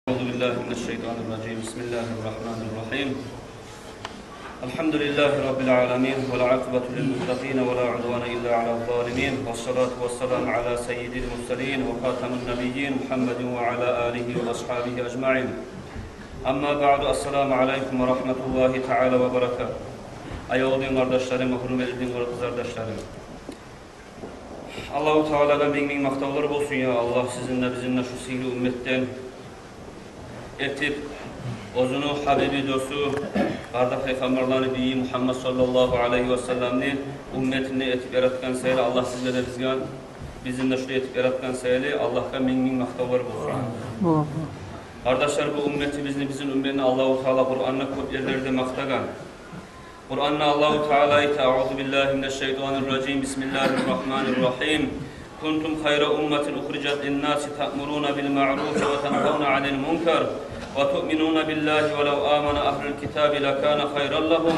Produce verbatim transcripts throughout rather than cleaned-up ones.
أعوذ بالله من الشيطان الرجيم. بسم الله الرحمن الرحيم. الحمد لله رب العالمين، والعاقبة للمتقين، ولا عدوان إلا على الظالمين، والصلاة والسلام على سيد المرسلين وخاتم النبيين محمد وعلى آله وأصحابه أجمعين. أما بعد، السلام عليكم ورحمة الله تعالى وبركاته. Аявлу дин къардашларым, гьюрметли дин къызардашларым. Аллагьу Таалагъа минг-минг макътавлар болсун, я Аллагь, сизин де, бизин де шу сыйлы умматдан этип, оьзюню гьабиби, досу, бары да пайхаммарланы бийи Мугьаммад саллаллагьу алайгьи васалламны умматындан этип яратгъан саялы, Аллагь сизге де, бизге, бизин де шулай этип яратгъан саялы Аллагьгъа минг-минг макътавлар болсун. Къардашлар, бу умматыбызны, бизин умматны Аллагьу Таала Къуранда кёп ерлерде макътагъан. Къуранда Аллагьу Таала айта: أعوذ بالله من الشيطان الرجيم. بسم الله الرحمن الرحيم. كنتم خير أمة أخرجت للناس تأمرون بالمعروف وتنهون عن المنكر وتؤمنون بالله ولو آمن أهل الكتاب لكان خيرا لهم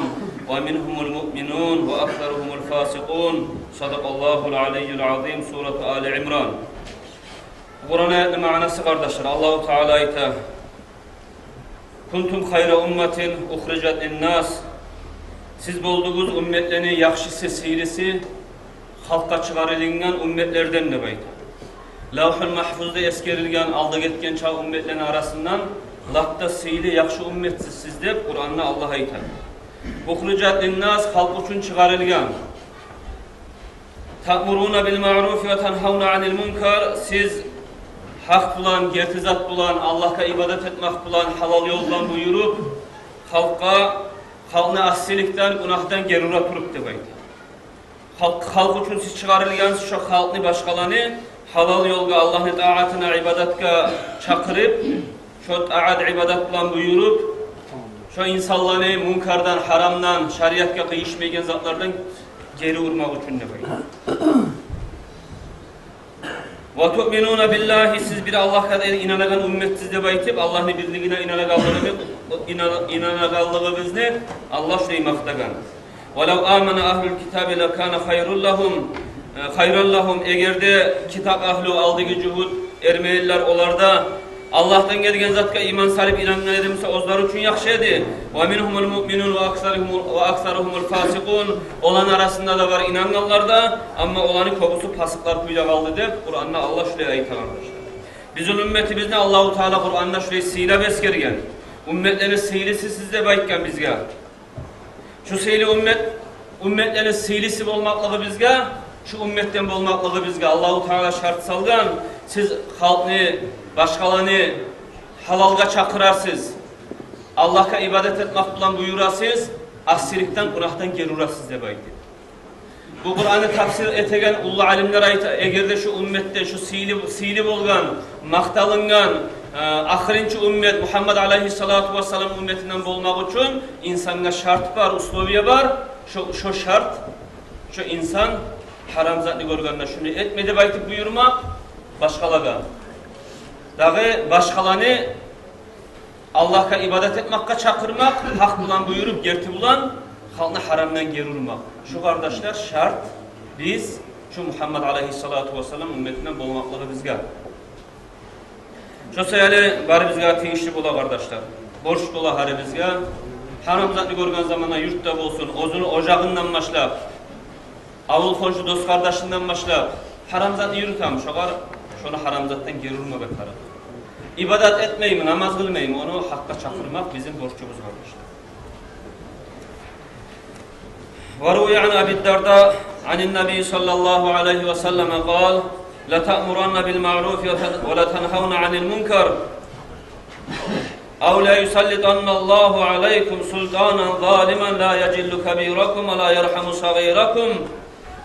ومنهم المؤمنون وأكثرهم الفاسقون. صدق الله العلي العظيم. سورة آل عمران. Къуран аятны маънасы, къардашлар, Аллагьу Таала айта: كنتم خير أمة أخرجت للناس. Сиз болдугъуз умматланы яхшысы, сыйлысы, халкъгъа чыгъарылынгъан умматлардан, деп айта. Лавгьул Магьфузда эсгерилген алда гетген чакъы умматланы арасындан лап да сыйлы, яхшы умматсыз сиз деп Къуранда Аллагь айта. أخرجت للناس, халкъ учун чыгъарылгъан. تأمرون بالمعروف وتنهون عن المنكر. Сиз гьакъ булан, герти зат булан, Аллагьгъа ибадат этмек булан, гьалал ёл булан буюруп, халкъгъа, халкъны асиликден, гюнагьдан гери ура туруп, деп айта. Халкъ, халкъ учун сиз чыгъарылгъансыз, шо халкъны, башгъаланы гьалал ёлгъа, Аллагьны тагьатына, ибадатгъа чакъырып, шо тагьат, ибадат булан буюруп, шо инсанланы мункардан, гьарамдан, шариатгъа къыйышмайгъан затлардан гери урмакъ учун, деп айта. وتؤمنون بالله, сиз бир Аллагьгъа да инанагъан умматсыз деп айтып, Аллагьны бирлигине инанагъанлыгъыны, инана-, инанагъанлыгъыгъызны Аллагь шулай макътагъан. ولو آمن أهل الكتاب لكان خير لهم, э, خيرا لهم. Эгер де китап агьлю, алдагъы жугьут, эрмелилер, олар да Аллагьдан гелген затгъа иман салып инангъан эди буса, оьзлер учун яхшы эди. ومنهم المؤمنون وأكثرهم، وأكثرهم الفاسقون. Оланы арасында да бар инангъанлар да, амма оланы кёбюсю пасыкълар кюйде къалды деп Къуранда Аллагь шулай айта, къардашлар. Бизин умматыбызны Аллагьу Таала Къуранда шулай сыйлап эсгерген. Умматланы сыйлысы сиз деп айтгъан бизге. Шу сыйлы уммат, умматланы сыйлысы болмакълыгъы бизге, шу умматдан болмакълыгъы бизге Аллагьу Таала шарт салгъан. Сиз халкъны, башгъаланы гьалалгъа чакъырасыз, Аллагьгъа ибадат этмек булан буюрасыз, асиликден, гюнагьдан гери урасыз деп айтып. Бу Къуранны тафсир этеген уллу алимлер айта, эгер де шу умматдан, шу сыйлы, сыйлы болгъан, макъталынгъан, э, ахырынчы уммат, Мугьаммад алайгьиссалату вассалам умматындан болмакъ учун инсангъа шарт бар, условие бар. Шо, шо шарт, шо инсан гьарам затны гёргенде, шуну этме деп айтып буюрмакъ башгъалагъа. Дагъы башгъаланы Аллагьгъа ибадат этмекге чакъырмакъ, гьакъ булан буюруп, герти булан, халкъны гьарамдан гери урмакъ. Шу, къардашлар, шарт биз шу Мугьаммад алайгьиссалату вассалам умматындан болмакълыгъы бизге. Шо саялы барыбызгъа тийишли бола, къардашлар. Борч бола гьарибизге. Гьарам затны гёрген заманда, юртда болсун, оьзюню ожагъындан башлап, авул-хоншу, дос-къардашындан башлап, гьарам затны юрютеми, шогъар, шону гьарам затдан гери урма бек тарыкъ. Ибадат этмейми, намаз къылмаймы, ону гьакъгъа чакъырмакъ бизин борчубуз, къардашлар. وروي عن أبي الدرداء عن النبي صلى الله عليه وسلم قال: لتأمرن بالمعروف ولتنهون عن المنكر، أو ليسلطن الله عليكم سلطانا ظالما لا يجل كبيركم ولا يرحم صغيركم،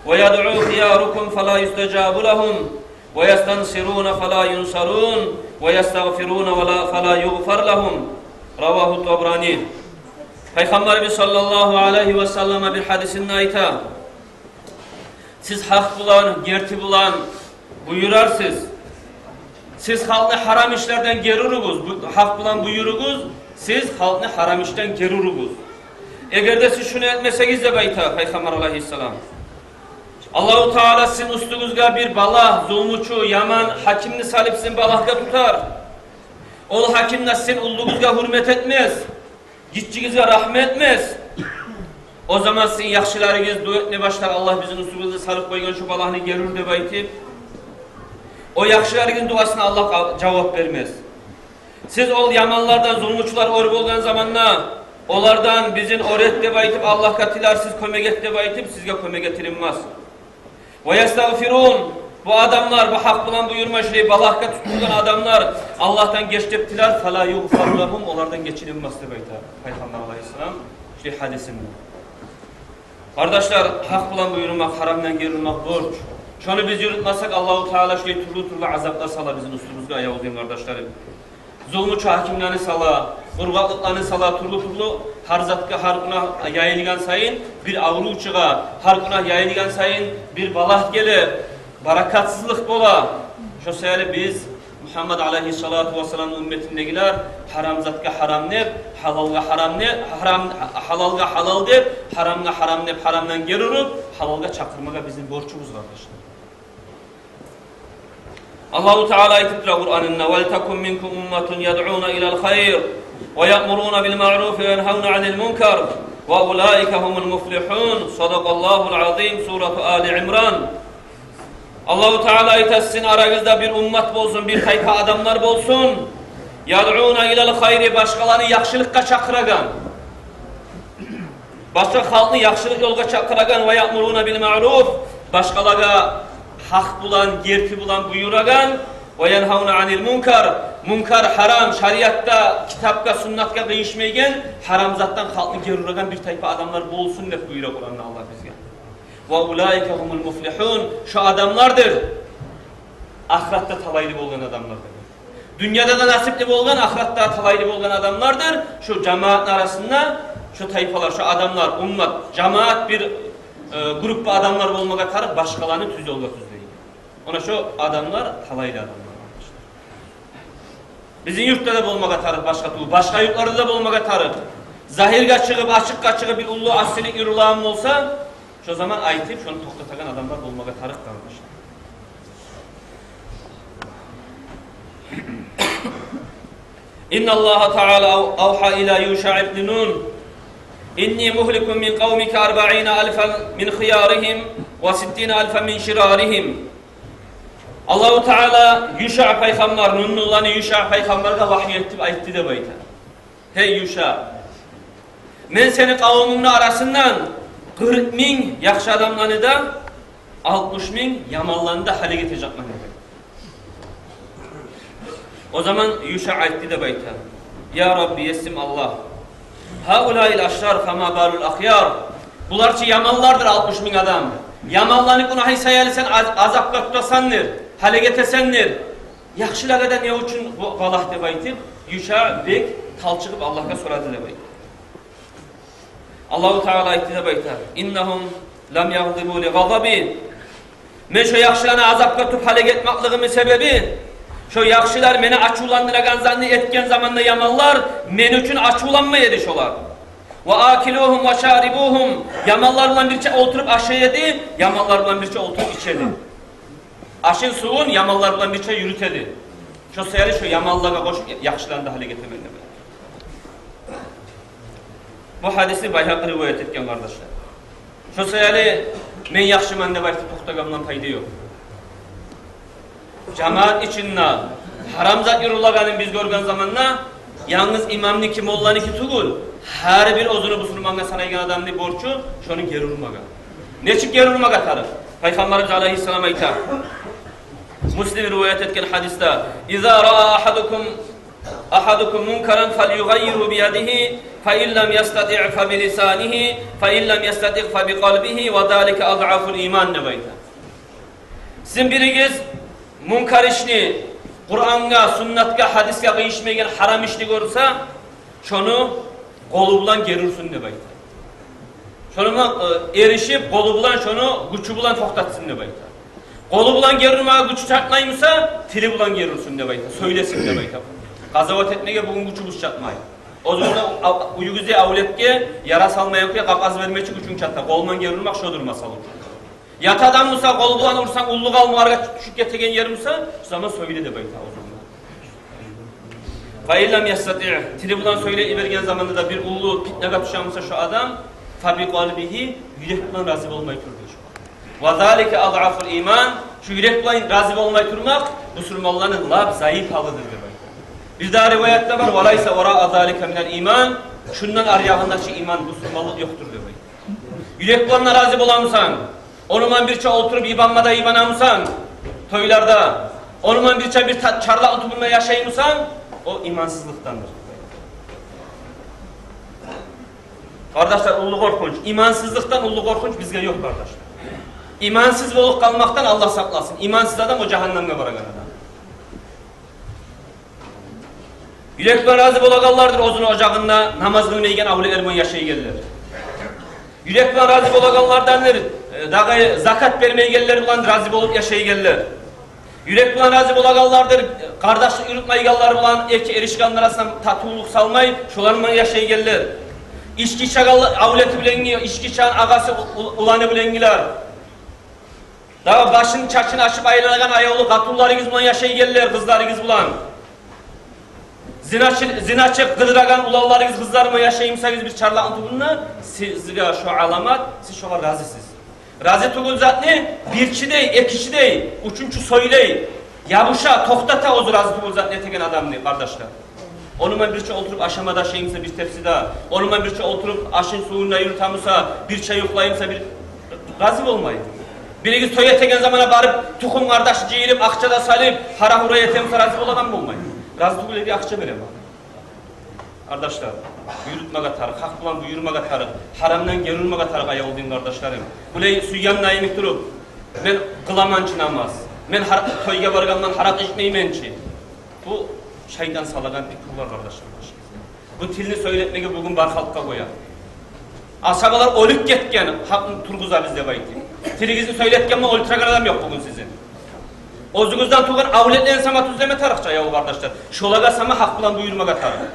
ويدعو خياركم فلا يستجاب لهم، ويستنصرون فلا ينصرون، ويستغفرون ولا، فلا يغفر لهم. رواه الطبراني. Пайхаммарыбыз саллаллагьу алайгьи васаллам бир гьадисинде айта: сиз гьакъ булан, герти булан буюрарсыз. Сиз халкъны гьарам ишлерден гери уругъуз, бу, гьакъ булан буюругъуз, сиз халкъны гьарам ишден гери уругъуз. Эгер де сиз шуну этмесегиз, деп айта Пайхаммар алайгьиссалам, Аллагьу Таала сизин уьстюгюзге бир балагь, зулмучу, яман гьакимни салып, сизин балагьгъа тутар. Ол гьаким де сен уллугъузгъа гьюрмет этмес, гиччигизге рагьму этмес. О заман сизин яхшыларыгъыз дуа этме башлар: «Аллагь бизин уьстюбюзге салып къойгъан шу балагьны гери ур», — деп айтып. О яхшыларыгъызны дуасына Аллагь жавап бермес. Сиз ол яманлардан, зулмучулар оьр болгъан заманда, олардан: «Бизин оьр эт», — деп айтып, Аллагьгъа тилерсиз, кёмек эт деп айтып, сизге кёмек этилинмес. «Ва ястагъфирун». Бу адамлар, бу гьакъ булан буюрма шулай балагьгъа тутулгъан адамлар Аллагьдан геч деп тилер, «фала югъфару лагьум», олардан гечилинмес деп айта Пайхаммар алайгьиссалам шулай гьадисинде. Къардашлар, гьакъ булан буюрмакъ, гьарамдан гери урмакъ борч. Шону биз юрютмесек, Аллагьу Таала шулай тюрлю-тюрлю азаплар сала бизин уьстюбюзге, аявлу дин къардашларым. Зулмучу гьакимлени сала, къургъакълыкъланы сала, тюрлю-тюрлю гьар затгъа, гьар гюнагь яйылгъан сайын бир аврув чыгъа, гьар гюнагь яйылгъан сайын бир балагь геле, баракатсызлыкъ бола. Шо саялы биз Мугьаммад алайгьиссалату вассаламны умметиндегилер гьарам затгъа гьарам деп, гьалалгъа гьарам деп, гьарам, гьалалгъа гьалал деп, гьарамгъа гьарам деп, гьарамдан гери уруп, гьалалгъа чакъырмагъа бизин борчубуз, къардашлар. Аллагьу Таала айтып тура Къуранында: «Валтакун минкум умматун ядъуна илал хайр, ва яъмуруна бил маъруфи, ва янгьавна анил мункар, ва улаика гьумул муфлигьун». Садакъаллагьул азим. Сурату Али Имран. Аллагьу Таала айта: «Сизин арагъызда бир уммат болсун, бир тайпа адамлар болсун. Ядъуна илал хайри, башгъаланы яхшылыкъгъа чакъырагъан. Башгъа халкъны яхшылыкъ ёлгъа чакъырагъан, ва яъмуруна бил маъруф, башгъалагъа гьакъ булан, герти булан буюрагъан, ва янгьавна анил мункар, мункар, гьарам, шариатгъа, китапгъа, суннатгъа къыйышмайгъан гьарам затдан халкъны гери урагъан бир тайпа адамлар болсун», — деп буюра Къуранда Аллагь бизге. «Ва улаика гьумул муфлигьун». Шо адамлардыр ахыратда талайлы болгъан адамлар. Дюньяда да насипли болгъан, ахыратда талайлы болгъан адамлардыр. Шо жамаатны арасында шо тайпалар, шо адамлар, уммат, жамаат, бир, э, группа адамлар болмагъа тарыкъ, башгъаланы тюз ёлгъа тюзлейген. Она шо адамлар талайлы адамлар. Бизин юртда да болмагъа тарыкъ, башгъа тюгюл, башгъа юртларда да болмагъа тарыкъ. Загьирге чыгъып, ачыкъгъа чыгъып бир уллу асилик юрюлеген болса, шо заман айтып, шону токътатагъан адамлар болмагъа тарыкъ, къардашлар. Инналлагьа Таала ав-, авгьа ила Юшаъ ибн Нун: «Инни мугьликун мин къавмика арбаъина алфан мин хияригьим ва ситтина алфан мин шираригьим». Аллагьу Таала Юшаъ пайхаммар, Нунлуланы Юшаъ пайхаммаргъа вагьйу этип айтды деп айта: «Гьей Юшаъ, мен сени къавумунгну арасындан къыркъ минг яхшы адамланы да, алтмыш минг яманланы да гьалек этежекмен», — деген. О заман Юшаъ айтды деп айта: «Я Рабби, есим Аллагь, гьаулаил ашрар, фама балул ахъяр? Булар чы яманлардыр, алтмыш минг адам. Яманланы гюнагьы саялы сен аз-, азапгъа тутасандыр, гьалек этесендир. Яхшылагъа да не учун бу балагь?» — деп айтып, Юшаъ бек талчыгъып Аллагьгъа сорады деп айта. Аллагьу Таала айтды деп айта: «Иннагьум лам ягъдибу ли гъазаби». Мен шо яхшыланы азапгъа тутуп гьалек этмеклигимни себеби, шо яхшылар мени ачувландырагъан затны этген заманда яманлар, мен учун ачувланмай эди шолар. «Ва акилугьум ва шарибугьум». Яманлар булан бирче олтуруп ашай эди, яманлар булан бирче олтуруп иче эди. Ашын, сувун яманлар булан бирче юрюте эди. Шо саялы шо яманлагъа къошуп, яхшыланы да гьалек этемен деп. Бу гьадисни Байгьакъи риваят этген, къардашлар. Шо саялы мен яхшыман деп айтып токътагъандан пайда ёкъ. Жамаат ичинде гьарам зат юрюлегенин биз гёрген заманда, янгыз имамныки, молланыки тюгюл, гьар бир оьзюн бусурмангъа санайгъан адамны борчу шону гери урмагъа. Нечик гери урмагъа тарыкъ? Пайхаммарыбыз алайгьиссалам айта, Муслим риваят этген гьадисде: «Иза раа агьадукум, агьадукум мункаран фальюгъаййиргьу биядигьи, фа ин лам ястатиъ фа билисанигьи, фа ин лам ястатиъ фа бикъалбигьи, ва залика азъафул иман», — деп айта. Сизин биригиз мункар ишни, Къурангъа, суннатгъа, гьадисге къыйышмайгъан гьарам ишни гёрсе, шону къолу булан гери урсун деп айта. Шону, э, эришип, къолу булан, шону гючю булан токътатсын деп айта. Къолу булан гери урмагъа гючю чатмай буса, тили булан гери урсун деп айта, сёйлесин деп айта. Къазават этмеге бугюн гючюбюз чатмай. Оьзюгюзде, а-, уьюгюзде авлетге яра салмай къапаз бермечи гючюнг чата. Къолундан гери урмакъ шодур, масала учун. Ята адам буса, къол булан урсанг, уллу къалмагъаргъа тюшюп гетеген ер буса, шо заман сёйле деп айта оьзюне. فإن لم يستطع, тили булан сёйлей йиберген заманда да бир уллу питнагъа тюше буса шо адам, فبقلبه, юрек булан рази болмай тур дей шо. وذلك أضعف الإيمان, шо юрек булан рази болмай турмакъ бусурманланы лап зайып гьалыдыр деп айта. Бир дагъы риваятда бар: وليس وراء ذلك من الإيمان, шундан аръягъында чы иман, бусурманлыкъ ёкъдур деп айта. Юрек булан да рази боламысан, ону булан бирче олтуруп йыбанма да йыбанамысан, тойларда, ону булан бирче бир та-, чарлакъны тюбюнде яшаймысан, о имансызлыкъдандыр. Къардашлар, уллу къоркъунч. Имансызлыкъдан уллу къоркъунч бизге ёкъ, къардашлар. Имансыз болуп къалмакъдан Аллагь сакъласын. Имансыз адам о жагьаннемге барагъан адам. Юрек булан рази болагъанлардыр оьзюню ожагъында намаз къылмайгъан авлетлер булан яшайгъанлар. Юрек булан рази болагъанлардандыр, э, дагъы закат бермейгенлер булан рази болуп яшайгъанлар. Юрек булан рази болагъанлардыр, э, къардашлыкъ юрютмейгенлер булан, эки эришген арасына татывлукъ салмай, шолар булан яшайгъанлар. Ички ичеген авлети булангъы, ички ичеген агъасы, у-, у-, уланы булангъылар. Дагъы башын, чачын ачып айланагъан аявлу къатынларыгъыз булан яшайгъанлар, къызларыгъыз булан. Зиначы, зиначы къыдырагъан уланларыгъыз, къызлар булан яшаймысагъыз бир чарлакъны тюбюнде, сизге шо аламат, сиз шогъар разисиз. Рази тюгюл затны бирчи дей, экичи дей, уьчюнчю сёйлей, ябуша, токътата оьзю рази тюгюл затны этеген адамны, къардашлар. Ону булан бирче олтуруп ашама да ашаймыса бир тепсиде, ону булан бирче олтуруп ашын-сувун да юрютемиса, бирче юхлаймыса бир, рази болмай. Биригиз той этеген заманда барып, тухум-къардаш жыйылып, акъча да салып, гьара-гьура этемиса, рази болагъан болмай. Рази тюгюл эди, акъча беремен. Къардашлар, юрютмеге тарыкъ, гьакъ булан буюрмагъа тарыкъ, гьарамдан гери урмагъа тарыкъ, аявлу дин къардашларым. Булай сюйгенни йимик туруп, мен къыламан чы намаз, мен гьар тойгъа баргъанман, гьаракъы ичмеймен чи. Бу шайтан салагъан пикрулар, къардашлар, башыгъызгъа. Бу тилни сёйлетмеге бугюн бар халкъгъа къоя. Асгьабалар оьлюп гетген, гьакъны тургъузабыз деп айтып. Тилигизни сёйлетгенмен оьлтюреген адам ёкъ бугюн сизин. Оьзюгюзден тувгъан авлетлени сама тюзлеме тарыкъ чы, аявлу къардашлар. Шолагъа сама гьакъ булан буюрмагъа тарыкъ.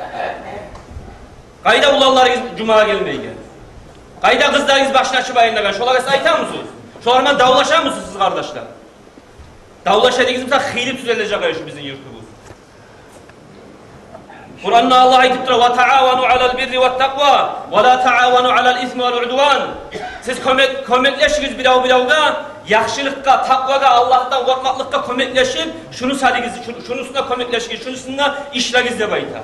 Къайда уланларыгъыз жумагъа гелмейген? Къайда къызларыгъыз башын ачып айланагъан? Шолагъа сиз айтамысыз? Шолар булан давлашамысыз сиз, къардашлар? Давлаша эдигиз буса, хыйлы тюзележек шу бизин юртубуз. Къуранда Аллагь айтып тура: وتعاونوا على البر والتقوى ولا تعاونوا على الإثم والعدوان. Сиз кёмек, кёмеклешигиз бирев-биревге, яхшылыкъгъа, такъвагъа, Аллагьдан къоркъмакълыкъгъа кёмеклешип, шуну салыгъыз, шу-, шуну уьстюнде кёмеклешигиз, шуну уьстюнде ишлегиз деп айта.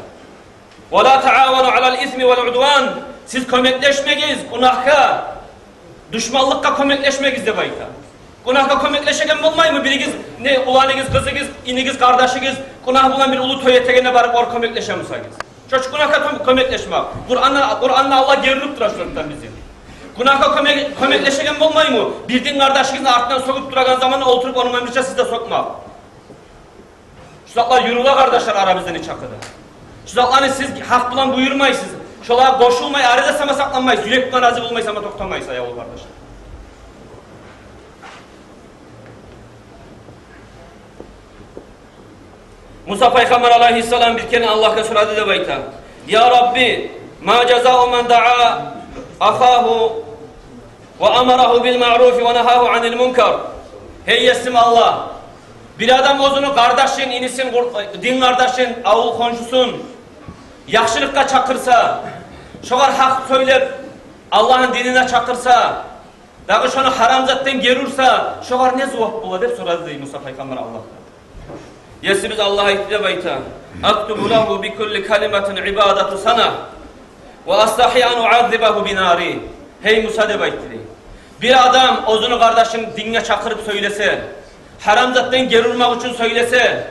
ولا تعاونوا على الإثم والعدوان. Сиз кёмеклешмегиз гюнагьгъа, душманлыкъгъа кёмеклешмегиз деп айта. Гюнагьгъа кёмеклешеген болмаймы биригиз, не уланыгъыз, къызыгъыз, инигиз, къардашыгъыз гюнагь булан бир уллу той этегенде барып огъар кёмеклешемисагъыз? Шо чу гюнагьгъа кём-, кёмеклешмек. Къуранда, Къуранда Аллагь гери уруп тура шолардан бизин. Гюнагьгъа кёмек-, кёмеклешеген болмаймы бир дин къардашыгъызны артындан сёгюп турагъан заманда олтуруп ону булан бирче сиз де сёкмек? Шу затлар юрюле, къардашлар, арабызда нечакъы да. Шу затланы сиз гьакъ булан буюрмайсыз. Шолагъа къошулмай, арада сама сакъланмайсыз. Юрек булан рази болмай сама токътамайсыз, аявлу къардашлар. Муса пайхаммар алайгьиссалам бир керен Аллагьгъа сорады деп айта: يا رب، ما جزاء من دعا أخاه وأمره بالمعروف ونهاه عن المنكر. Гьей Есим Аллагь, бир адам оьзюню къардашын, инисин, къур-, дин къардашын, авул хоншусун яхшылыкъгъа чакъырса, шогъар гьакъ сёйлеп, Аллагьны динине чакъырса, дагъы шону гьарам затдан гери урса, шогъар не зувап бола деп сорады дей Муса пайхаммар Аллагьдан. Есибиз Аллагь айтды деп айта: أكتب له بكل كلمة عبادة سنة وأستحي أن أعذبه بناري. Гьей Муса, деп айтды дей, бир адам оьзюню къардашын динге чакъырып сёйлесе, гьарам затдан гери урмакъ учун сёйлесе,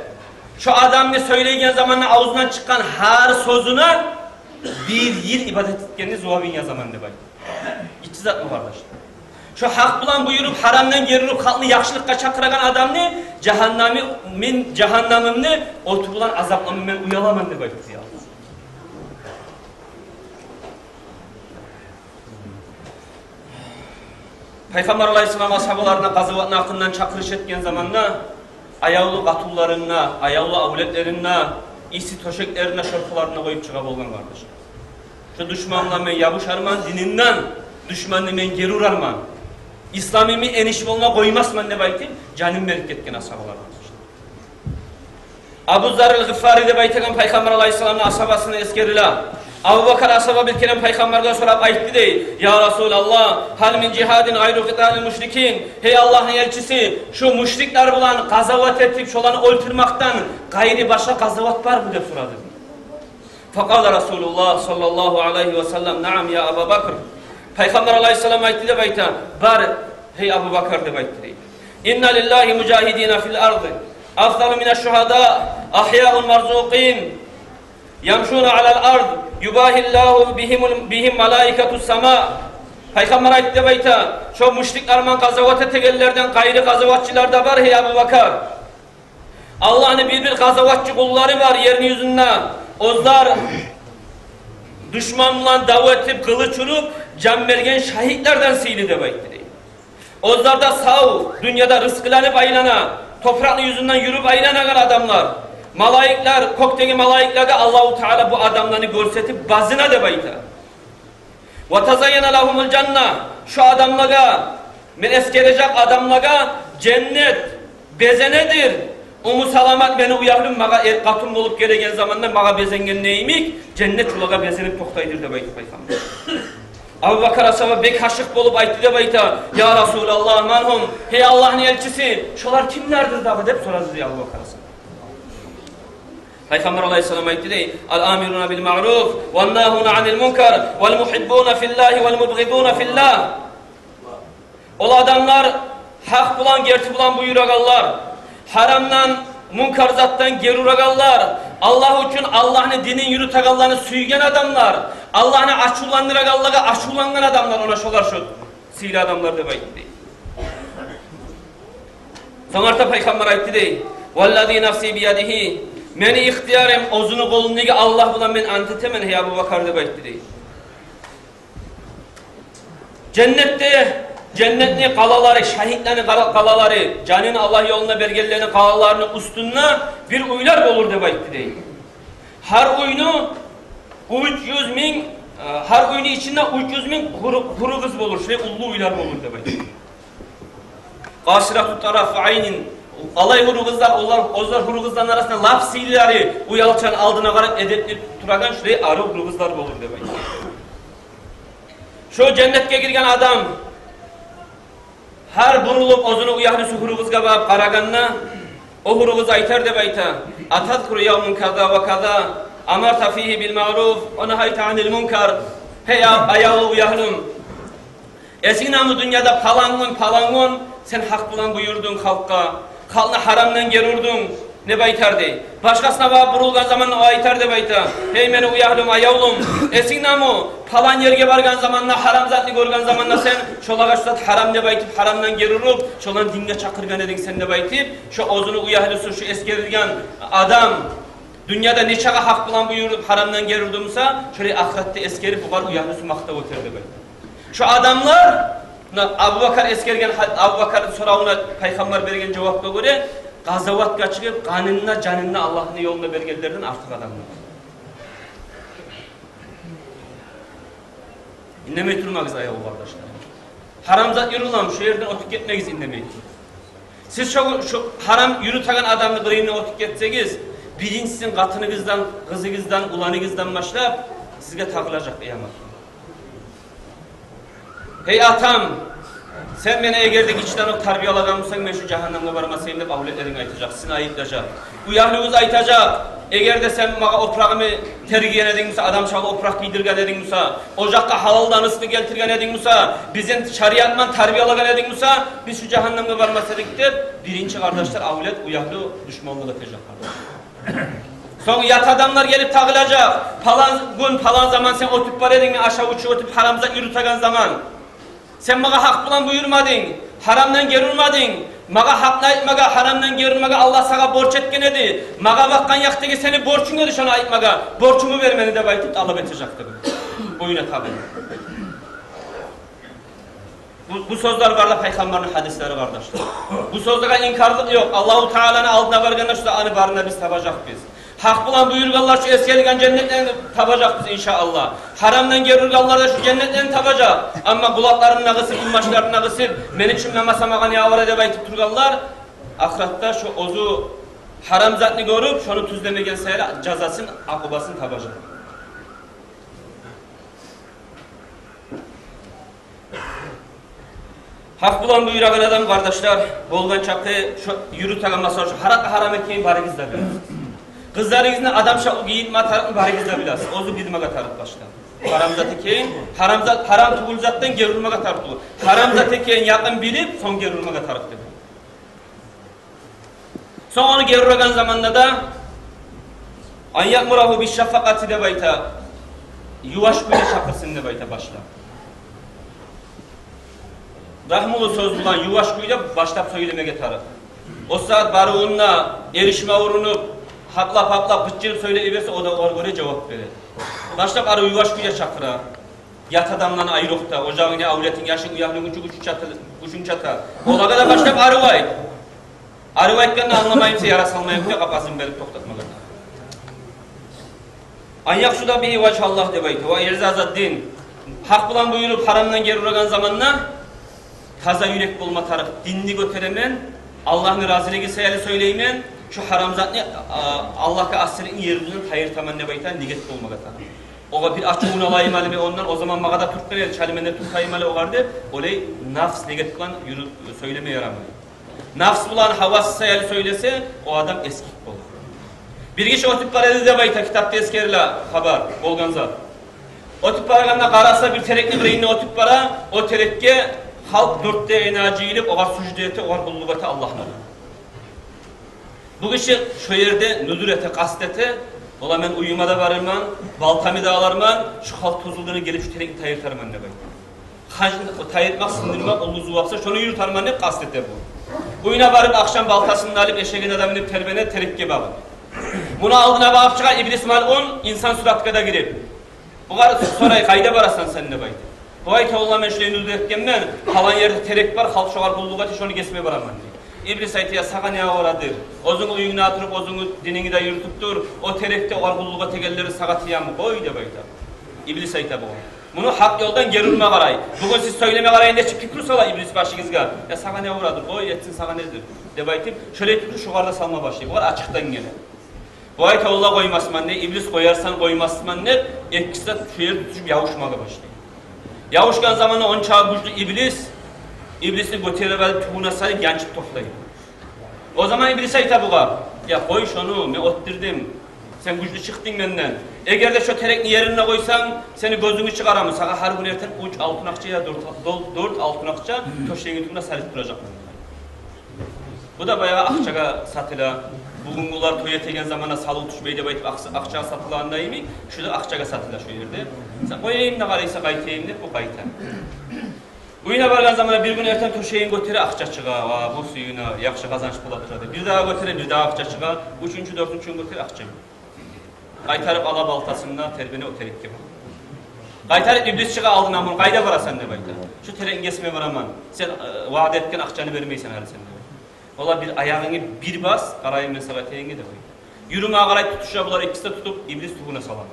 шо адамны сёйлейген заманда авзундан чыкъгъан гьар сёзюне бир йыл ибадат этгенни зувабын язаман деп айтды. Ичи затмы, къардашлар? Шо гьакъ булан буюруп, гьарамдан гери уруп, халкъны яхшылыкъгъа чакъырагъан адамны жагьаннами, мен жагьаннамымны оту булан азапламагъа мен уяламан деп айтды, я Аллагь. Пайхаммар алайгьиссалам асгьабаларына къазаватны гьакъындан чакъырыш этген заманда аявлу къатынларын да, аявлу авлетлерин де, исси тёшеклерин де, шорпаларын да къоюп чыгъа болгъан, къардаш. Шо душман булан мен ябушарман, дининден душманны мен гери урарман, исламымны эниш болма къоймасман деп айтып, жанын берип гетген асгьабалар, къардаш. Абу Заррил Гъифари деп айтагъан Пайхаммар алайгьиссаламны асгьабасына эсгериле. Абубакар асгьаба бир керен Пайхаммаргъа сорап айтды дей: «Я Расулаллагь, гьал мин жигьадин гъайру къиталил мушрикин?» «Гьей Аллагьны элчиси, шу мушриклер булан къазават этип, шоланы оьлтюрмекден къайры башгъа къазават бармы?» – деп сорады. Факъала Расулуллагь саллаллагьу алайгьи ва саллам: «Наам, я Аба Бакр». Пайхаммар алайгьиссалам айтды деп айта: «Бар, гьей Абубакар», – деп айтды дей. «Инна лиллагьи мужагьидина фил арди, афзалу мина шугьада, агьяун марзукъин, ямшуна алал ард, юбагьиллагьу бигьимул, бигьим малаикатус сама». Пайхаммар айтды деп айта: «Шо мушриклер булан къазават этегенлерден къайры къазаватчылар да бар, гьей Абубакар. Аллагьны бир-бир къазаватчы къуллары бар ерни юзюнде. Оьзлер душман булан дав этип, къылыч уруп, жан берген шагьитлерден сыйлы», – деп айтды дей. «Оьзлер де сав, дюньяда рызкъыланып айлана, топуракъны юзюнден юрюп айланагъан адамлар. Малайиклер, кёкдеги малайиклеге Аллагьу Таала бу адамланы гёрсетип базына», – деп айта. «Ва тазайяна лагьумул жанна». Шо адамлагъа, мен эсгережек адамлагъа, женнет безенедир. Умму Саламат, мени уьягьлюм, магъа эр къатын болуп гелеген заманда магъа безенген йимик, женнет шолагъа безенип токътайдыр деп айтып айтгъан. Абубакар асгьаба бек ашыкъ болуп айтды деп айта: «Я Расулаллагь, ман гьум? Гьей Аллагьны элчиси, шолар кимлердир дагъы?» – деп сорады дей Абубакар асгьаба. Пайхаммар алайгьиссалам айтды дей: «Ал амируна бил маъруф, ван нагьуна анил мункар, вал мугьиббуна филлагьи, вал мубгъидуна филлагь». Ол адамлар гьакъ булан, герти булан буюрагъанлар, гьарамдан, мункар затдан гери урагъанлар, Аллагь учун Аллагьны динин юрютегенлени сюйген адамлар, Аллагьны ачувландырагъанлагъа ачувлангъан адамлар, она шолар шо сыйлы адамлар деп айтды дей. Сонг арта Пайхаммар айтды дей: «Валлази нафси биядигьи, мени ихтиярым оьзюню къолундагъы Аллагь булан мен ант этемен, гьей Абубакар», – деп айтды дей. Женнетде, женнетни къалалары, шагьитлени къала-, къалалары, жанын Аллагь ёлунда бергенлени къалаларыны уьстюнде бир уьйлер болур деп айтды дей. Гьар уьйню уьч юз минг, э, гьар уьйню ичинде уьч юз минг гьуру-, гьуру къыз болур, шулай уллу уьйлер болур деп айтды. Къасирату тараф айнин, алай гьуру къызлар, олар, оьзлер гьуру къызланы арасында лап сыйлылары, уялчан, алдына къарап эдепли турагъан, шулай арив гьуру къызлар болур деп айтды. Шо женнетге гирген адам гьар бурулуп оьзюню уьягьлюсю гьуру къызгъа багъып къарагъанда, о гьуру къыз айтар деп айта: «Атазкуру явман каза ва каза, амарта фигьи бил маъруф ва нагьайта анил мункар». Гьей, а-, аявлу уьягьлюм, эсингдеми дюньяда палан гюн, палан гюн сен гьакъ булан буюрдунг халкъгъа, халкъны гьарамдан гери урдунг, деп айтар дей. Башгъасына багъып бурулгъан заманда о айтар деп айта: «Гьей мени уьягьлюм, аявлум, эсингдеми, палан ерге баргъан заманда, гьарам затны гёрген заманда сен шолагъа шу зат гьарам деп айтып, гьарамдан гери уруп, шоланы динге чакъыргъан эдинг сен», – деп айтып, шо оьзюню уьягьлюсю, шо эсгерилген адам дюньяда нечакъы гьакъ булан буюруп, гьарамдан гери урду буса, шолай ахыратда эсгерип, бугъар уьягьлюсю макътав этер деп айта. Шо адамлар, муна Абубакар эсгерген, Абубакарны соравуна Пайхаммар берген жавапгъа гёре, къазаватгъа чыгъып, къанын да, жанын да Аллагьны ёлунда бергенлерден артыкъ адамлар. Индемей турмагъыз, аявлу къардашлар. Гьарам зат юрюлем, шо ерден оьтюп гетмегиз, индемей туруп. Сиз шо, шо гьарам юрютеген адамны къырыйындан оьтюп гетсегиз, биринчисин къатыныгъыздан, къызыгъыздан, уланыгъыздан башлап сизге тагъылажакъ къыямат. «Гьей атам, сен мени эгер де гиччиден окъ тарбиялагъан бусанг, мен шу жагьаннемге бармас эдим», – деп авлетлеринг айтажакъ, сизин айыплажакъ. Уьягьлюгюз айтажакъ: «Эгер де сен магъа опурагъымны тергеген эдинг буса, адам чакъы опуракъ гийдирген эдинг буса, ожакъгъа гьалалдан рызкъы гелтирген эдинг буса, бизин шариатман тарбиялагъан эдинг буса, биз шу жагьаннемге бармас эдик», – деп, биринчи, къардашлар, авлет, уьягьлю душманлыкъ этежек, къардашлар. Сонг ят адамлар гелип тагъылажакъ: «Палан гюн, палан заман сен оьтюп бара эдинг, мен ашап-ичип оьтюп, гьарам зат юрютеген заман. Сен магъа гьакъ булан буюрмадынг, гьарамдан гери урмадынг. Магъа гьакъны айтмагъа, гьарамдан гери урмагъа Аллагь сагъа борч этген эди. Магъа бакъгъан якъдагъы сени борчунг эди шону айтмагъа. Борчунгну бер мени», – деп айтып, талап этежек деп. Боюна табынып. Бу, бу сёзлер бар да Пайхаммарны гьадислери, къардашлар. Бу сёзлеге инкарлыкъ ёкъ. Аллагьу Тааланы алдына баргъанда шу затны барын да биз табажакъбыз. Гьакъ булан буюргъанлар шу эсгерилген женнетлени табажакъбыз, иншааллагь. Гьарамдан гери ургъанлар да шу женнетлени табажакъ. Амма къулакъларын да къысып, инбашларын да къысып, «Мен учун болмаса, магъа не авара?» деп айтып тургъанлар, ахыратда шу оьзю Гьарам затны гёрюп, шону тюзлемеген саялы жазасын, акъубасын табажакъ. Гьакъ булан буюрагъан адам, къардашлар, болгъан чакъы шо юрютеген масала, шо гьаракъы гьарам экенин барыгъыз да билесиз. Къызларыгъызны адамша гийинме тарыкъны барыгъыз да билесиз. Оьзю билмеге тарыкъ башда. Гьарам зат экенин, гьарам зат, гьарам тюгюл затдан гери урмагъа тарыкъ тюгюл. Гьарам зат экенин якъын билип, сонг гери урмагъа тарыкъ деп. Сонг ону гери урагъан заманда да, «ан яъмурагьу бишшафакъати» деп айта, юваш кюйде чакъырсын деп айта башлап. Рагьмулу сёз булан, юваш кюйде башлап сёйлемеге тарыкъ. О сагьат барывунда эришме урунуп, гьакълап-гьакълап, къычырып сёйлей берсе, о да огъар гёре жавап берер. Башлап арив юваш кюйде чакъыра. Ят адамланы айрокъда, ожагъынгны, авлетинг, яшынг, уьягьлюнг учун гючюнг чата, гючюнг чата. Олагъа да башлап арив айт. Арив айтгъанда англамай буса, яра салмай буса, къапасын берип токътатмагъа. «Ан якъсуда бигьи важгьаллагь» деп айта, «ва иъзазаддин». Гьакъ булан буюруп, гьарамдан гери урагъан заманда таза юрек болма тарыкъ. Динни гётеремен, Аллагьны разилиги саялы сёйлеймен, шо гьарам затны, а, Аллагьгъа асиликни ер юзюнден тайдыртаман деп айта, ниет болмагъа тарыкъ. Огъар бир ачувун алайым гьали мен ондан, о заман магъа да тюртген эди, гьали мен де тюртейим гьали огъар деп, олай нафс ниет булан юрю-, сёйлеме ярамай. Нафс булан гьавасы саялы сёйлесе, о адам эсгик болур. Бир гиши оьтюп бара эди деп айта, китапда эсгериле хабар, болгъан зат. Оьтюп барагъанда къараса, бир терекни къырыйындан оьтюп бара, о терекге халкъ дёрт де янгъа жыйылып, огъар сужда эте, огъар къуллукъ эте Аллагьны. Бу гиши шо ерде нюдюр эте, къаст эте, ола мен уьюме де барырман, балтамны да аларман, шо халкъ тозулгъангъа гелип шо терекни тайдыртарман деп айта. Гьажны тайдыртмакъ, сындырмакъ уллу зувап буса, шону юрютермен деп къаст эте бу. Уьюне барып, ахшам балтасын да алып, эшегин де минип, тербене терекге багъып. Муну алдына багъып чыгъа иблис малъун, инсан суратгъа да гирип. Бугъар сорай: «Къайда барасан сен?» – деп айта. Бу айта: «Валлагь, мен шулай нюдюр этгенмен, палан ерде терек бар, халкъ шогъар къуллукъ эте, шону гесме бараман», – дей. Иблис айта: «Я, сагъа не аварадыр? Оьзюнг уьюнгде олтуруп, оьзюнг динингни де юрютюп тур, о терек де, огъар къуллукъ этегенлер сагъа тиеми? Къой», – деп айта. Иблис айта бугъар. Муну гьакъ ёлдан гери урма къарай. Бугюн сиз сёйлеме къарай, нечик пикру сала иблис башыгъызгъа. «Я, сагъа не аварадыр? Къой, этсин, сагъа недир?» – деп айтып, шолай пикру шогъар да салма башлай. Бугъар ачыкъдан геле. Бу айта: «Валлагь, къоймасман», – дей. Иблис: «Къоярсан, къоймасман», – деп, экиси де шо ерде тутушуп ябушмагъа башлай. Ябушгъан заманда онча гючлю иблис, иблисни гётерип алып, тюбюне салып, янчып токътай. О заман иблис айта бугъар: «Я, къой шону, мен оьлтюрдюм. Сен гючлю чыкъдынг менден. Эгер де шо терекни ерине къойсанг, сени гёзюнгню чыгъараман. Сагъа гьар гюн эртен уьч алтын акъча я дёрт, дёрт, дёрт алтын акъча тёшегингни тюбюне салып туражакъман». Бу да баягъы акъчагъа сатыла. Бугюн булар той этеген заманда салыв тюшмей деп айтып, акъ-, акъчагъа сатылагъанда йимик, шу да акъчагъа сатыла шо ерде. Сен къояйым да къарайса, къайтайым деп, бу къайта. Уьюне баргъан заманда бир гюн эртен тёшегин гётере, акъча чыгъа. Ва, бу сююне, яхшы къазанч бола тура деп. Бирдагъы гётере, бирдагъы акъча чыгъа. Уьчюнчю, дёртюнчю гюн гётере, акъча ёкъ. Къайтарып ала балтасын да, тербене, о терекге бара. Къайтарып иблис чыгъа алдына, муну: «Къайда барасан?» – деп айта. «Шо терекни гесме бараман. Сен, э, ваъда этген акъчаны бермейсен гьали сен», – деп айта. «Валлагь, бир аягъынгны бир бас, къарайым мен сагъа этегенге», – деп айта. Юрюме къарай тутуша булар экиси де, тутуп иблис тюбюне сала.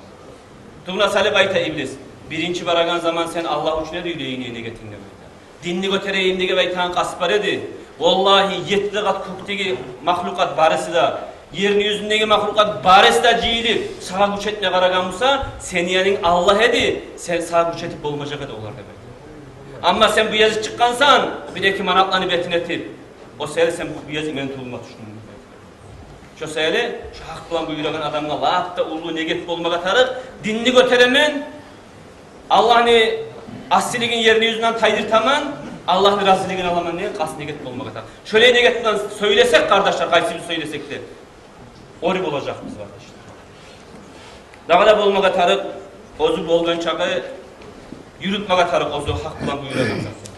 Тюбюне салып айта иблис: «Биринчи барагъан заман сен Аллагь учун эди уьйлейгенинг, ниетинг», – деп айта. «Динни гётерейим деген айтагъан къаст бар эди. Валлагь, етти къат кёкдеги махлукъат барысы да, ерни юзюндеги махлукъат барысы да жыйылып, сагъа гюч этме къарагъан буса, сени янынг Аллагь эди, сен, сагъа гюч этип болмажакъ эди олар», – деп айта. «Амма сен бу языкъ чыкъгъансан, бир-эки манатланы бетине этип, о саялы сен бу, бу языкъ мени тюбюме тюшдюнг». Шо саялы шо гьакъ булан буюрагъан адамгъа лап да уллу негет болмагъа тарыкъ: «Динни гётеремен, Аллагьны асилигин ерни юзюнден тайдыртаман, Аллагьны разилигин аламан», – деген къаст негет болмагъа тарыкъ. Шолай негет булан сёйлесек, къардашлар, къайсы биз сёйлесек де, оьр болажакъбыз, къардашлар. Дагъы да болмагъа тарыкъ, оьзю болгъан чакъы юрютмеге тарыкъ оьзю гьакъ булан буюрагъан затны.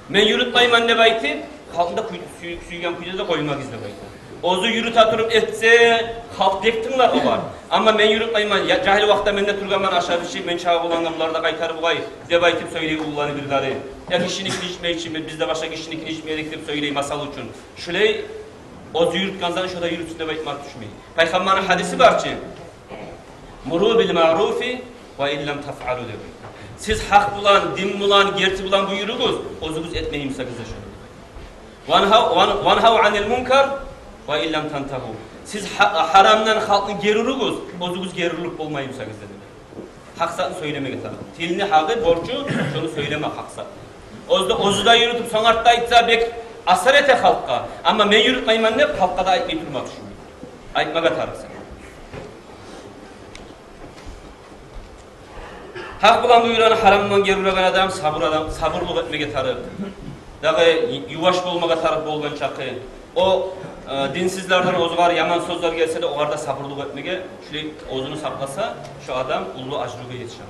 «Мен юрютмеймен», – деп айтып, халкъны да кюй-, сюй-, сюйген кюйде де къоймагъыз деп айта. Оьзю юрюте туруп этсе, халкъ бек тынглар огъар. Амма «мен юрютмеймен, я, жагьил вакътиде мен де тургъанман, ашап-ичип, мен чагъы болгъангъа булар да къайтарып къой» деп айтып сёйлей уллуланы бирлери. «Я, гишини ичмейли, биз де башгъа гишини ичмейли» деп сёйлей, масал учун. Шолай оьзю юрютген затны шо да юрютсюн деп айтмакъ тюшмей. Пайхаммарны гьадиси бар чы: «Муру бил маъруфи ва ин лам тафъалу», – деп. «Сиз гьакъ булан, дин булан, герти булан буюругъуз, оьзюгюз этмей бусагъыз да шону». «Ванхав, ван-, ванхав анил мункар «Ва ин лам тантагьу». Сиз гьа-, гьарамдан халкъны гери уругъуз, оьзюгюз гери урулуп болмай бусагъыз, деди. Гьакъ затны сёйлемеге тарыкъ. Тилни гьакъы, борчу, шону сёйлеме гьакъ затны. Оьзю де, оьзю де юрютюп, сонг артда айтса, бек асар эте халкъгъа. Амма мен юрютмеймен деп, халкъгъа да айтмай турма тюшюн. Айтмагъа тарыкъ сен. Гьакъ булан буюрагъан, гьарамдан гери урагъан адам сабур адам, сабурлукъ этмеге тарыкъ. Дагъы юваш болмагъа тарыкъ болгъан чакъы. О, э, динсизлерден оьзюгер яман сёзлер гелсе де, огъар да сабурлукъ этмеге, шулай оьзюн сакъласа, шо адам уллу ажругъа етишер.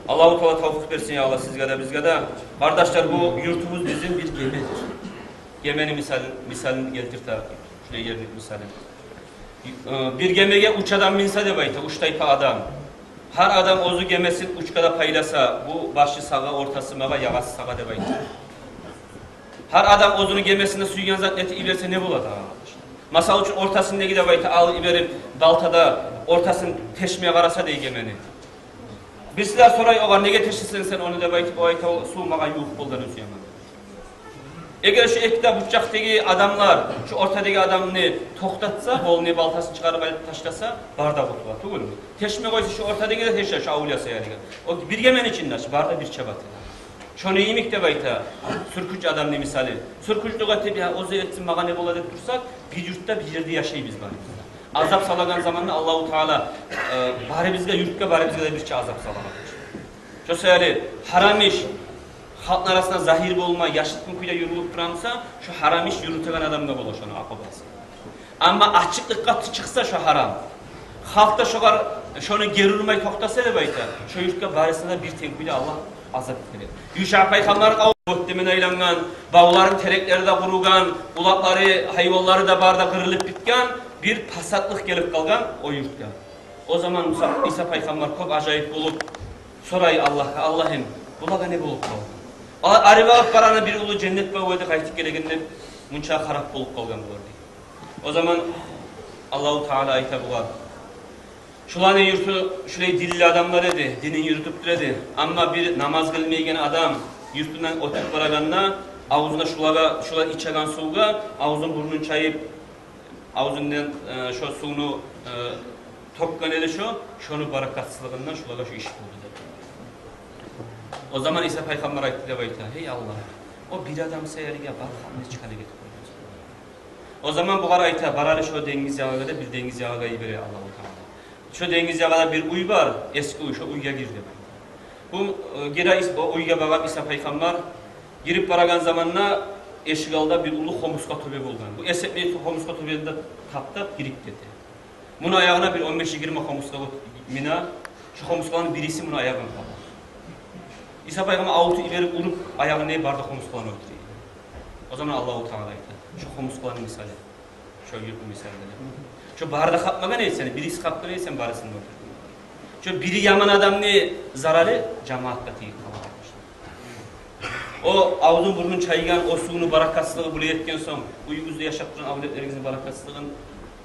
Аллагьу Таала тавфикъ берсин, я Аллагь, сизге де, бизге де. Къардашлар, бу юртубуз бизин бир гемедир. Гемени мисалын, мисалын гелтирте, шулай ерни мисалын. Э, бир гемеге уьч адам минсе деп айта, уьч тайпа адам. Гьар адам оьзю гемесин уьчге де пайласа, бу башы сагъа, ортасы магъа, ягъасы сагъа деп айта. Гьар адам оьзюню гемесинде сюйген зат этип йиберсе, не бола дагъы, къардаш? Масал учун, ортасындагъы деп айта, алып йиберип, балтада ортасын тешме къараса дей гемени. Бирисилер сорай огъар: «Неге тешесен сен ону?» — деп айтып, о айта: «О сув магъа ювукъ болду, ону сюемен». Эгер шу эки де бучакъдагъы адамлар шу ортадагъы адамны токътатса, къолуну балтасын чыгъарып алып ташласа, бары да къутула, тюгюлмю? Тешме къойса, шу ортадагъы да теше, шу авлия саялыгъа. О бир гемени ичинде, шу бары да бирче бата. Шону йимик деп айта сюркюч адамны мисалы. Сюркючлюк этип, я оьзю этсин, магъа не бола деп турсакъ, бир юртда, бир ерде яшайбыз барыбыз да. Азап салагъан заманда Аллагьу Таала, э, барыбызгъа, юртгъа, барыбызгъа да бирче азап салагъан. Шо саялы гьарам иш халкъны арасында загьир болмай, яшыртгъын кюйде юрюлюп тура буса, шо гьарам иш юрютеген адамгъа бола шону акъубасы. Амма ачыкълыкъгъа чыкъса шо гьарам, халкъ да шогъар, шону гери урмай токътаса деп айта, шо юртгъа барысына да бир тенг кюйде Аллагь азап этер. Юша пайхаммар къавум оьттемен айлангъан, бавларын, тереклери де къуругъан, улакълары, гьайванлары да бары да къырылып битген, бир пасатлыкъ гелип къалгъан о юртгъа. О заман Муса, Иса пайхаммар кёп ажайып болуп сорай Аллагьгъа: «Аллагьым, булагъа не болуп къалды? Алар ари багъып барагъанда бир уллу женнет баву эди, къайтып гелегенде мунча харап болуп къалгъан булар», — дей. О заман Аллагьу Таала айта бугъар: «Шуланы юрту шулай динли адамлар эди, динин юрютюп тура эди. Амма бир намаз къылмайгъан адам юртундан оьтюп барагъанда, авзуна шулагъа, шулар ичеген сувгъа авзун-бурнун чайып, авзундан, э, шо сувну, э, тёкген эди шо, шону баракатсызлыгъындан шулагъа шу иш болду», — деди. О заман Иса пайхаммар айтды деп айта: «Гьей Аллагь, о бир адам саялыгъа бар халкъны чыгъарып гетип къойгъан». О заман бугъар айта: «Бар гьали шо денгиз ягъагъа», — деп, бир денгиз ягъагъа йибере Аллагьу Таала. «Шо денгиз ягъада бир уьй бар, эски уьй, шо уьйге гир», — деп. Бу, э, гире ис-, о уьйге багъып Иса пайхаммар. Гирип барагъан заманда эшик алда бир уллу хомурсгъа тёбе болгъан. Бу эс этмей хомурсгъа тёбени де таптап гирип гете. Муну аягъына бир он беш-йигирма хомурсгъа мине, шо хомурсгъаланы бириси муну аягъына къала. Иса пайхаммар авуртуп йиберип, уруп, аягъын, не, бары да хомурсгъаланы оьлтюре. О заман Аллагьу Таала айта: «Шо хомурсгъаланы мисалы, шо юртну мисалы», — деп. «Шо бары да къапмагъан эди сени, бириси къапгъан эди, сен барысын да оьлтюрдюнг. Шо бири яман адамны зарары жамаатгъа тийип къала». О авзун-бурнун чайгъан, о сувну баракатсызлыгъы булай этген сонг, уьюгюзде яшап тургъан авлетлеригизни баракатсызлыгъын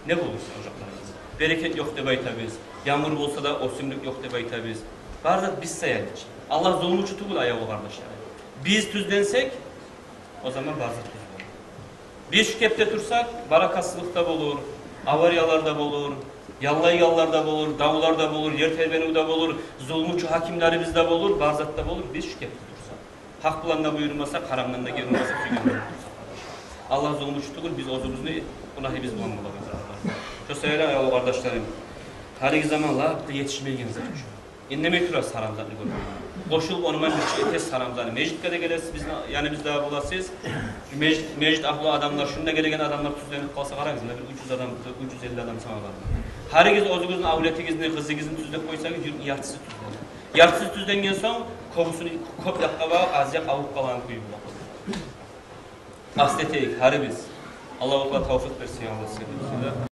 не болур ожакъларыгъызда? Берекет ёкъ деп айтабыз. Ямгъур болса да, оьсюмлюк ёкъ деп айтабыз. Бары зат биз саялы. Аллагь зулмучу тюгюл, аявлу къардашлар. Биз тюзленсек, о заман бары зат тюз болур. Биз шу кепде турсакъ, баракатсызлыкъ да болур, авариялар да болур, яллайгъанлар да болур, давлар да болур, ер тербенив де болур, зулмучу гьакимлерибиз де болур, бары зат да болур, биз шу кепде турсакъ. Гьакъ булан да буюрмасакъ, гьарамдан да гери урмасакъ, сюйгенде турсакъ. Аллагь зулмучу тюгюл, биз оьзюбюзню гюнагьыбыз булан бола бизге. Шо саялы, аявлу къардашларым, гьалиги заман лап да етишмейген зат шу. Индемей турасыз гьарам затны гёрмеге. Къошулуп онман бир чы этесиз гьарам затны. Межитге де гелесиз, бизин яныбызда боласыз. Межит, межит агьлю адамлар, шунда гелеген адамлар тюзленип къалса, къарагъыз, муна бир уьч юз адам, уьч юз элли адам сама бар. Гьаригиз оьзюгюзню авлетигизни, къызыгъызны тюзлеп къойсагъыз, юртну яртысы тюзленер. Яртысы тюзленген сонг, кёбюсюню кёп якъгъа багъып, аз якъ авуп къалагъан кюю бола. Къаст этейик гьарибиз. Аллагьу Таала тавфикъ берсин, я Аллагь, сизге де, бизге де.